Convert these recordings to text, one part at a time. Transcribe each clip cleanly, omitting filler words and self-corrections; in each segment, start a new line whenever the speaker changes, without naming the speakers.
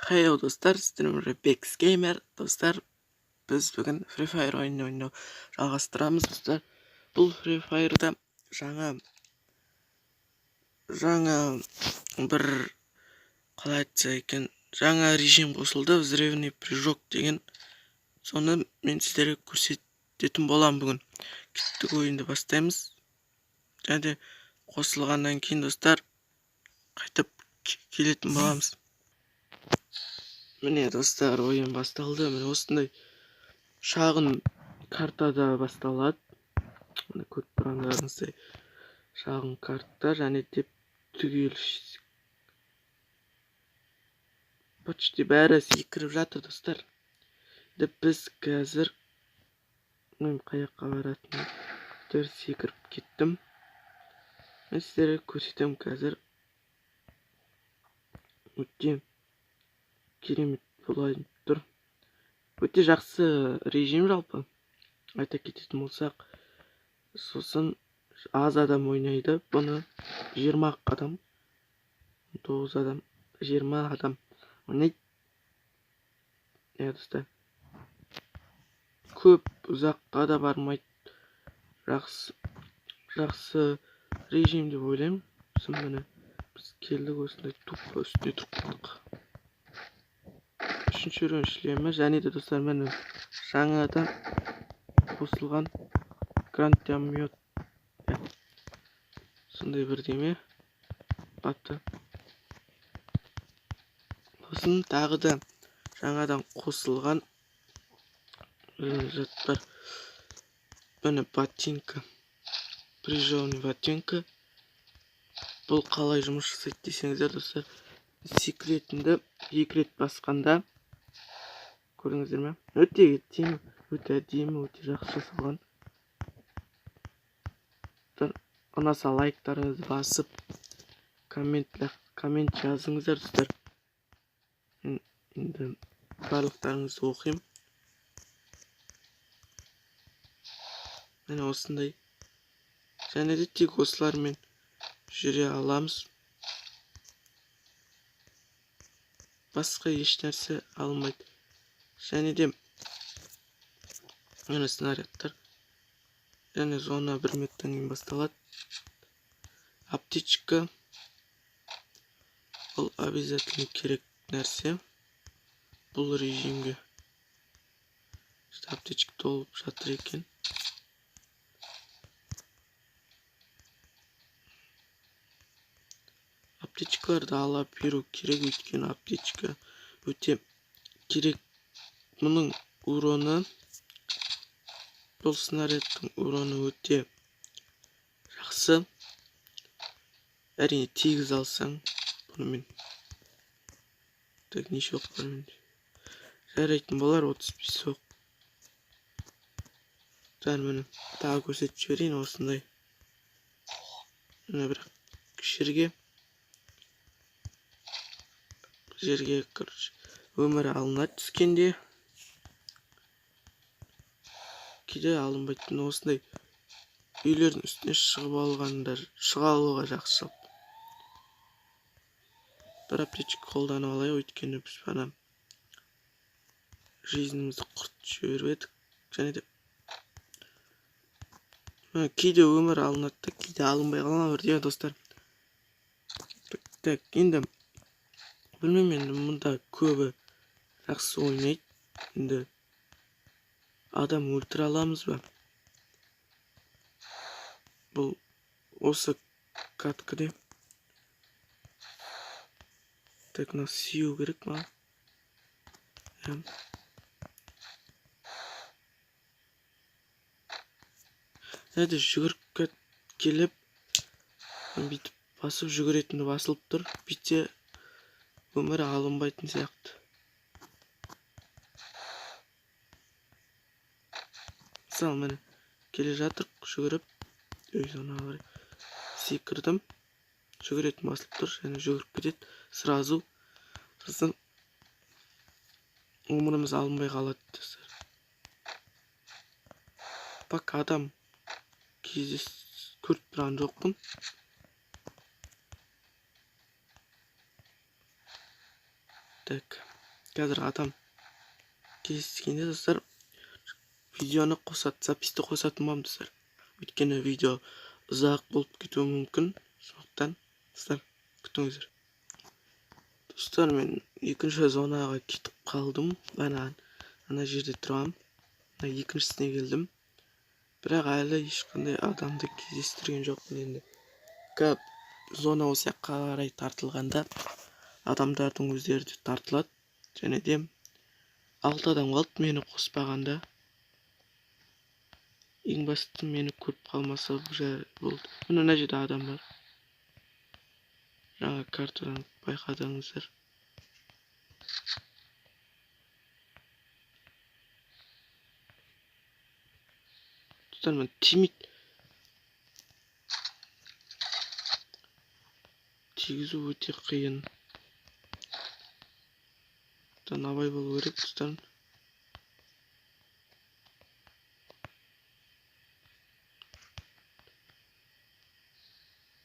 Хей достар, сіздермен бірге Бекс Геймер. Достар, біз бүгін Free Fire ойынын ойнау жалғастырамыз, достар. Бұл Free Fire'да жаңа бір, қалай айтса екен, жаңа режим қосылды, взрывный прыжок деген. Соны мен сіздерге көрсететін боламын бүгін. Кеттік, ойынды бастаймыз. Және де қосылғаннан кейін, достар, қайтып келетін боламыз. Міне, достар, ойын басталды. Міне, осындай шағын картада басталады. Міне, көріп тұрғандарыңыздай, шағын карта және де түгел почти бәрі секіріп жатыр, достар. Енді біз қазір мен қай жаққа баратынымды секіріп кеттім. Мен сіздерге көрсетемін қазір. Өте керемет болайын тұр. Өте жақсы режим жалпы. Айта кететін болсақ, сосын аз адам ойнайды. Бұны 20 адам, 9 адам, 20 адам ойнайды. Иә, достар. Көп ұзаққа да бармайды. Жақсы, жақсы режим деп ойлаймын. Сосын міне біз келдік, осындай тупо үстіне тұрып қалдық. Үшінші уровень шлемі. Және де, достар, міне жаңадан қосылған гранатомет, сондай бірдеме аты. Сосын тағы да жаңадан қосылған зат бар. Міне, ботинка, прыжовый ботинка. Бұл қалай жұмыс жасайды десеңіздер, достар, секретінді екі рет басқанда, көрдіңіздер ме, өте әдемі, өте әдемі, өте жақсы жасалған. Ұнаса лайктарыңызды басып, коммент жазыңыздар, достар. Мен енді барлықтарыңызды оқимын. Міне, осындай. Және де тек осылармен жүре аламыз. Басқа еш нәрсе алынбайды. Және де міне снарядтар. Және зона 1 минуттан кейін басталады. Аптечка. Бұл обязательно керек нәрсе. Бұл режимге. Аптечка толып жатыр екен. Аптечкаларды ала беру керек, өйткені аптечка өте керек. Мұның уроны, бұл снарядтың уроны өте жақсы. Әрине, тегіз алсаң, бұнымен. Так, неше оқ бар менде? Жарайтын болар, 35 оқ. Бәрі, міне, тағы көрсетіп жіберейін осындай. Міне, бірақ жерге, короче, өмірі алынады түскенде. Кейде алынбайтын. Осындай үйлердің үстіне шығып алғандар, шыға алуға жақсы жалпы. Бір аптечка қолданып алайық, өйткені біз ана жизнімізді құртып жіберіп едік. Және де кейде өмір алынады да, кейде алынбай қалады бірдеңе, достар. Так, енді білмеймін, енді мұнда көбі жақсы ойнайды. Енді адам өлтіре аламыз ба? Бұл осы каткіде. Так, мынау сию керек маған. Және де жүгіріп келіп, бүйтіп басып жүгіретіні басылып тұр. Бүйтсе өмірі алынбайтын сияқты. Мысалы, міне келе жатыр, жүгіріп, үй зонаға қарай секірдім. Жүгіретін басылып тұр, және жүгіріп кетеді сразу. Сосын өміріміз алынбай қалады, достар. Пока адам кездес көріп тұрған жоқпын. Так. Қазір адам кездескенде достар видеоны қосады, записьті қосатын боламын достар. Өйткені видео ұзақ болып кетуі мүмкін. Сондықтан достар күтіңіздер. Достар, мен екінші зонаға кетіп қалдым. Ана жерде тұрамын. Мына екіншісіне келдім. Бірақ әлі ешқандай адамды кездестірген жоқпын енді. Көп зона осы жаққа қарай тартылғанда адамдардың өздері де тартылады. Және де 6 адам қалды мені қоспағанда. Ең басты мені көріп қалмаса болды. Міне мына жерде адам бар. Жаңа картадан байқадыңыздар. Достар, мен тимейді. Тигізу өте қиын. Абай болу керек, достар.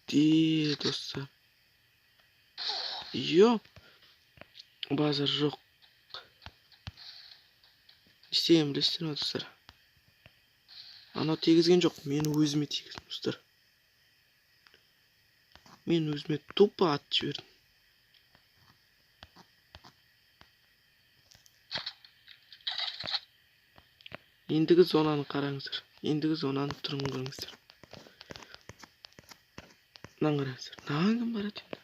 Де, достар. Йо, базар жоқ. Не істегенімді білесіздер ме, достар? Анау тигізген жоқ, мен өзіме тигіздім, достар. Мен өзіме тупо атып жібердім. Ендігі зонаны қараңыздар. Ендігі зонаның түрін көріңіздер. Мынаны қараңыздар. Мынаған кім барады енді?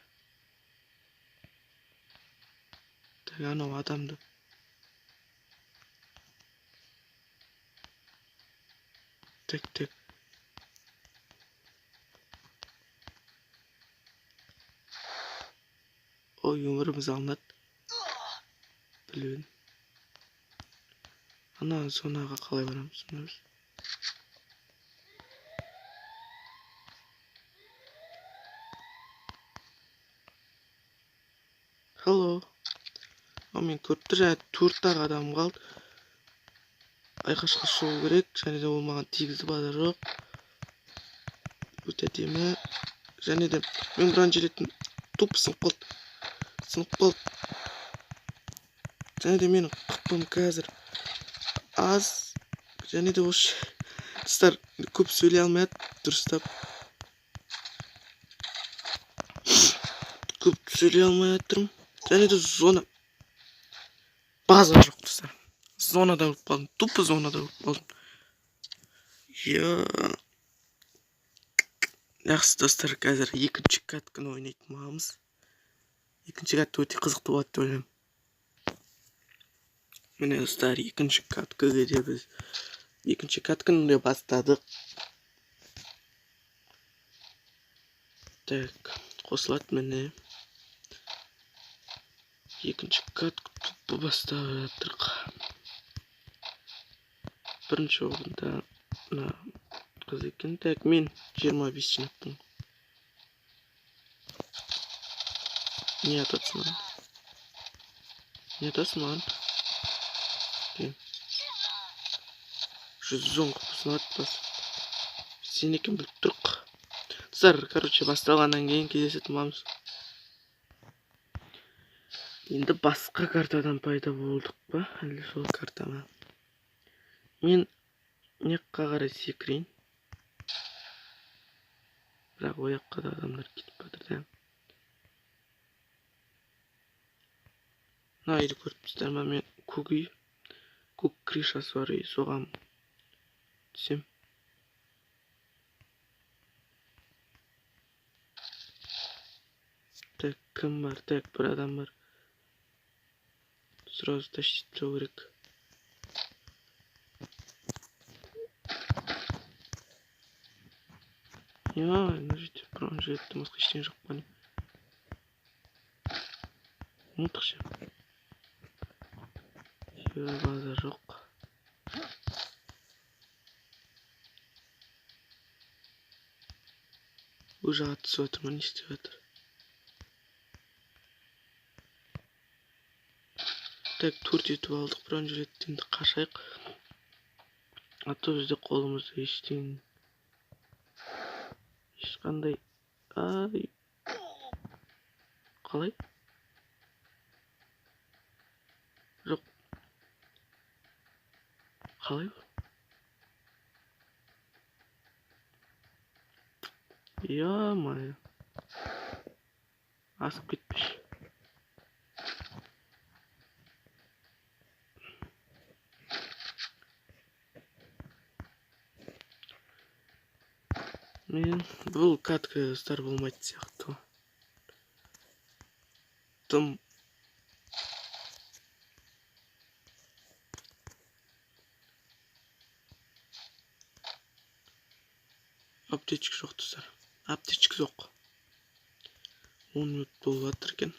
Так, анау адамды. Так, так. Ой, өміріміз алынады. Білмедім. Ана зонаға қалай барамыз? Hello. Ал мен көріп тұр, және 4-ақ адам қалды. Айқашқа шығу керек, және де ол маған тигізді, базар жоқ. Өте әдемі. Және де мен бронежилетім тупо сынып қалды. Сынып қалды. Және де менің қыпым қазір аз. Және де осы достар көп сөйлей алмай жатыр, дұрыстап. Көп сөйлей алмай жатырмын. Және де зона базар жоқ, достар. Зонада өліп қалдым. Тупо зонада өліп қалдым. Я. Жақсы, достар, қазір екінші катканы ойнайтын боламыз. Екінші катка өте қызықты болады деп ойлаймын. Міне, достар, екінші каткаға де біз екінші катканы да бастадық. Так, қосылады міне. Екінші катка тупо бастап жатырық. Бірінші орында мына қыз екен. Так, мен 25 жинаппын. Не атасың маған? Не атасың маған? 110 қылыпсың, атпас. Сен екен біліп тұрық. Достар, басталғаннан кейін кездесетін боламыз. Енді басқа картадан пайда болдық па? Әлде сол карта ма? Мен мына жаққа қарай секірейін. Бірақ ол жаққа да адамдар кетіп жатыр да. Мына үйді көріп тұрсыздар ма? Мен көк үй, көк крышасы бар үй, соған түсем. Так, кім бар? Так, бір адам бар. Сразу тащить тастау керек. Я, мына жерде бронежилеттен басқа ештеңе жоқ па не? Ұмыттық ше. Е, базар жоқ. Уже атысып жатыр ма, не істеп жатыр? Так, 4 етіп алдық бронежилетті, енді қашайық. А то бізде қолымызда ештеңе, ешқандай, ай, қалай? Қалай бұл? Ё-моё. Асып кетпеш. Мен бұл катка достар болмайтын сияқты. Тым аптечка жоқ достар. Аптечка жоқ. 10 минут болып жатыр екен.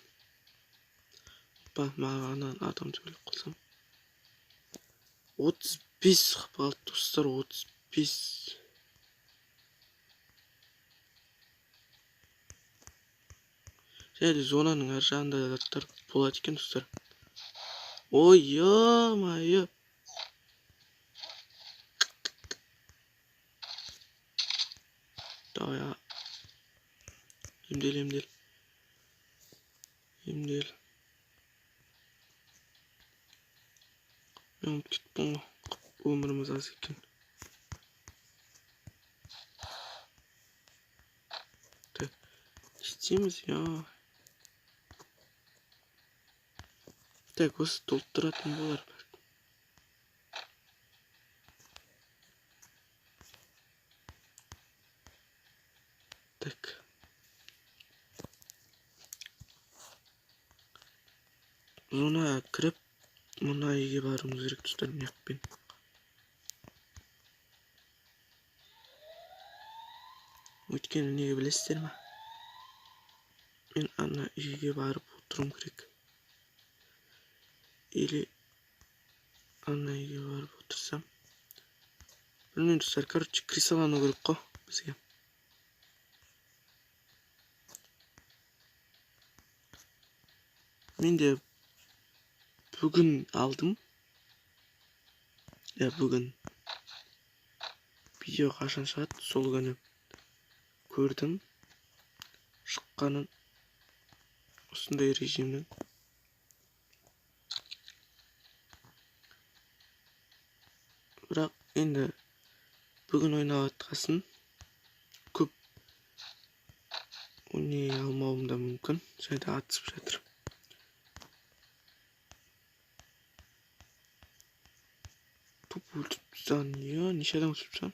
Опа, маған адам сөйлеп қалсам. 35 қалды достар, 35. Және зонаның ар жағында заттар болады екен достар. Ой, ё-моё. Давай, а. Емдел, емдел. Емдел. Мен ұмытып кеттім ғой. Өміріміз аз екен. Так, не істейміз, я? Так, осы толтыратын болар бәлкім. Так. Зонаға кіріп, мына үйге баруымыз керек достар, мына жақпен. Өйткені неге білесіздер ме? Мен ана үйге барып отыруым керек. Или ана үйге барып отырсам. Білмеймін достар, кіре салану керек қой бізге. Мен де бүгін алдым. Иә, бүгін. Видео қашан шығады, сол күні көрдім. Шыққанын осындай режимнің. Бірақ енді бүгін ойнап жатқасын көп ойнай алмауым да мүмкін. Және де атысып жатыр. Топ өлтіріп тастаған. Иә, неше адам өлтіріп тастаған?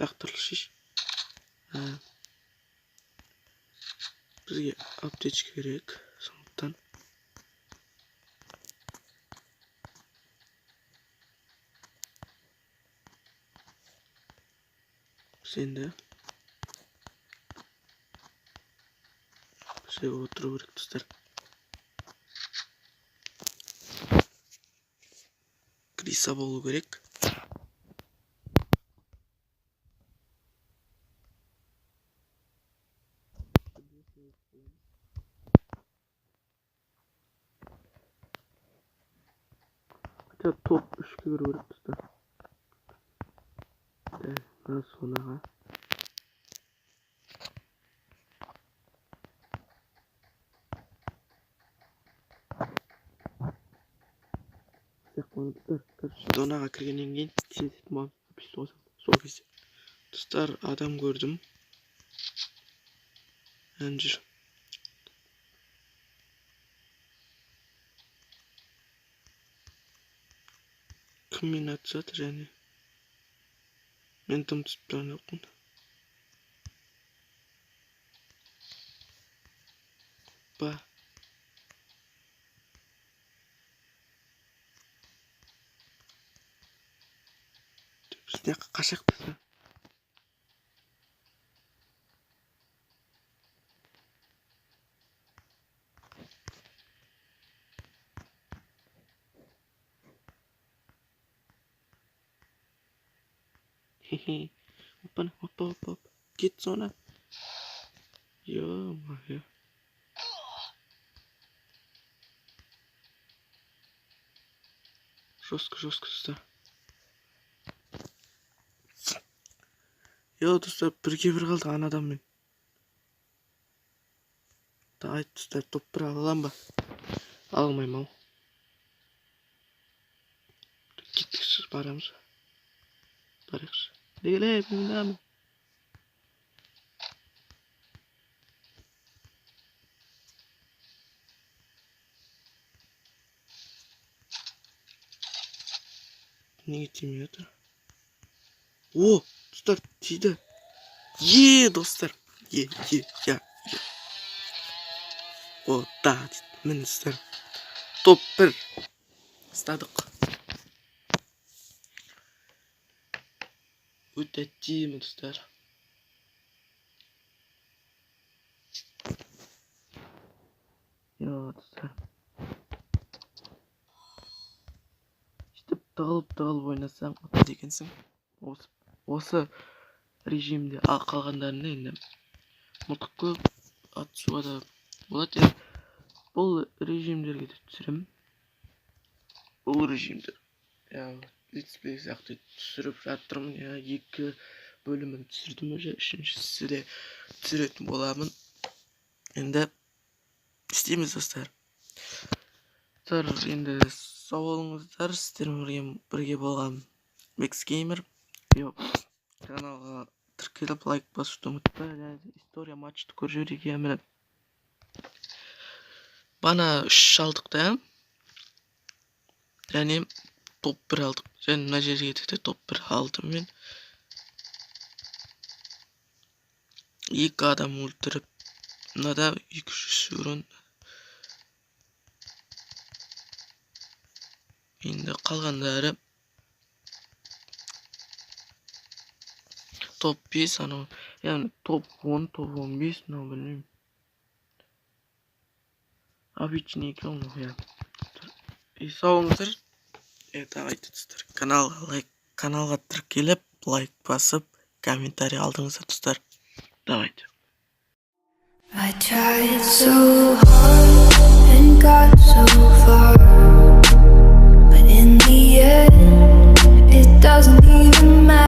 Лақтырылшы. Бізге аптечка керек, сондықтан біз енді бізге отыру керек достар. Криса болу керек. Хотя топ 3-ке кіру керек достар. Так, мына зонаға. Зонаға кіргеннен кейін тездетіп маған сол кезде. Достар, адам көрдім. Ән жүр. Кіммен атысып жатыр және? Мен тым түсіп тұрған жоқпын. Опа. Біз мына жаққа қашайық достар. Хе-хе. Опа, опа, опа, опа. Кет зона. Ё-моё. Жестко, жестко, достар. Йо, достар, бірге бір қалдық ана адаммен. Айт, достар, топ бір ала аламын ба? Ала алмаймын ау. Кеттікші, барамыз. Барайықшы. Лей, мындамын. Неге тимей жатыр? О, достар, тиді. Е, достар. Е, е, я, е. О, да, дейді. Міне, достар. Топ бір. Ұстадық. Өте әдемі, достар. Я, достар. Сөйтіп тығылып тығылып ойнасаң ұтады екенсің. Осы режимде, ал қалғандарында енді мылтық көп атысуға да болады. Енді бұл режимдерге де түсіремін. Бұл режимдер, иә, летсплей сияқты түсіріп жатырмын, иә, екі бөлімін түсірдім уже, үшіншісі де түсіретін боламын. Енді істейміз, достар. Достар, енді сау болыңыздар. Сіздермен бірге болған Бекс Геймер. Каналға тіркеліп, лайк басуды ұмытпа. Және де история матчты көріп жіберейік, иә, міне. Бана 3 алдық та. Және топ 1 алдық. Және мына жерге де топ 1 алдым мен. 2 адам өлтіріп, мынада 200 урон. Енді қалғандары топ 5, анау, яғни топ 10, топ 15, мынау білмеймін. Обычный екен мынау, иә. И сау болыңыздар. Тағы айтты, достар. Каналға лайк, каналға тіркеліп, лайк басып, комментарий алдыңыздар, достар. Давайте.
I tried so hard and got so far, but in the end, it doesn't